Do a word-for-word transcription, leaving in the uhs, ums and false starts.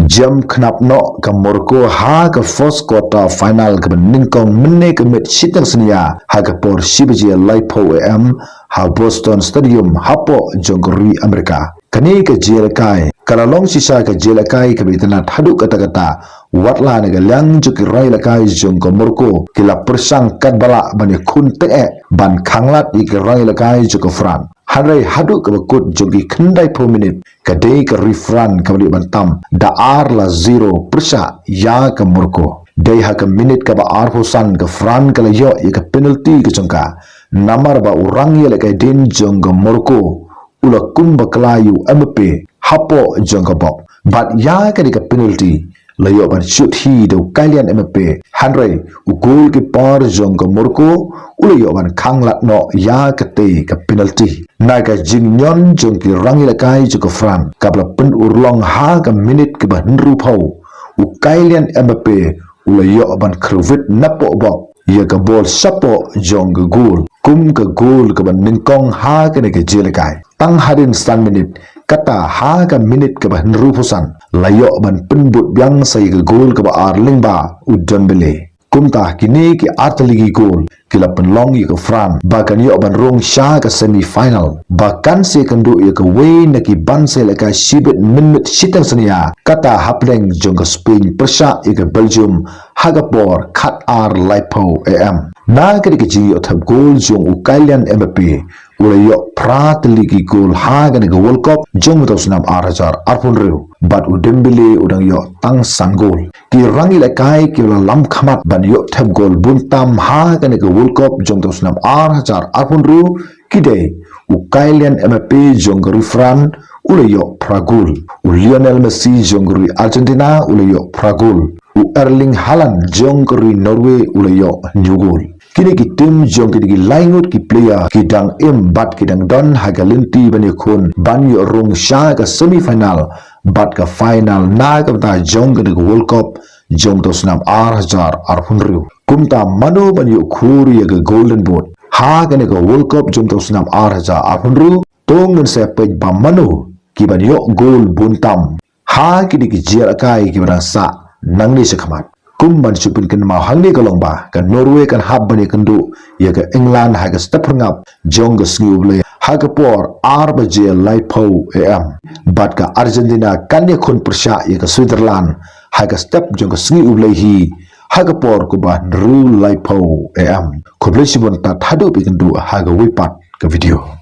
Jem khnap noh ka Morocco ha ka first quarter final kaba nyngkong mynne ka miet shiteng synñia ha ka por shi baje laiphew A M ha Boston Stadium hapoh jong ka ri Amerika. Kane ka jingïalehkai ka la long shisha ka jingïalehkai kaba itynnad haduh katta katta, watla na ka liang jong ki rangïalehkai jong ka Morocco ki la pyrshang katba lah ban ïakhun teng eh ban khanglad ïa ki rangïalehkai jong ka France. Hynrei haduh kaba kut jong ki khyndai phew minit ka dei ka ri France kaba la ïoh ban tam da ar la zero pyrshah ïa ka Morocco. Dei ha ka minit kaba arphew san ka France ka la ïoh ïa ka penalty ka jong ka, namar ba u rangïalehkai dien jong ka Morocco u la kum bakla ïa u Mbappe hapoh jong ka bok. Bad ïa kane ka penalty la ïoh ban shoot hi da u Kylian Mbappe, hynrei u goalkeeper jong ka Morocco u la ïoh ban khanglad noh ïa katei ka penalty. Na ka jingñion jong ki rangïalehkai jong ka France kaba la pynurlong ha ka minit kaba hynriewphew, u Kylian Mbappe u la ïoh ban khyrwit napoh bok ïa ka bol shapoh jong ka goal kum ka goal kaba nyngkong ha kane ka jingïalehkai. Tang hadien san minit, kata ha ka minit kaba hynriewphew san, la ïoh ban pynbud biang sa ïa ka goal kaba ar lyngba u Dembele. Kumta kine ki artylli ki goal ki la pynlong ïa ka France ba kan ïoh ban rung sha ka semi final ba kan sa ïakynduh ïa kawei na ki ban sa ïalehkai shibit mynmiet shiteng synñia, kata hapdeng jong ka Spain pyrshah ïa ka Belgium ha ka por khatar laiphew A M. Na kane ka jingïoh thep goal jong u Kylian Mbappe u la ïoh phra tylli ki goal ha kane ka World Cup jong mynta u snem ar hajar arphew hynriew, bad u Dembele u dang ïoh tang san goal. Ki rangïalehkai kiba la lam khmat ban ïoh thep goal bun tam ha kane ka World Cup jong mynta u snem ar hajar arphew hynriew ki dei u Kylian Mbappe jong ka ri France u la ïoh phra goal, u Lionel Messi jong ka ri Argentina u la ïoh phra goal, u Erling Haaland jong ka ri Norway u la ïoh hynñiew goal. Kine ki team jong kine ki lai ngut ki player ki dang im bad ki dang don ha ka lynti ban ïakhun ban ïoh rung sha ka semi final bad ka final na ka bynta jong kane ka World Cup jong mynta u snem ar hajar arphew hynriew. Kumta mano ban ïoh khur ïa ka Golden Boot ha kane ka World Cup jong mynta u snem ar hajar arphew hynriew? To ngin sa peit ba mano ki ban ïoh goal bun tam ha kine ki jingïalehkai kiba dang sah nangne shakhmat. Kum ban shu pynkynmaw hangne ka long ba ka Norway kan hap ban ïakynduh ïa ka England ha ka step phyrngap jong ka sngi U Blei ha ka por ar baje laiphew A M, bad ka Argentina kan ïakhun pyrshah ïa ka Switzerland ha ka step jong ka sngi U Blei hi ha ka por kumba hynriew laiphew A M. Khublei shibun, tad haduh ban ïakynduh ha kawei pat ka video.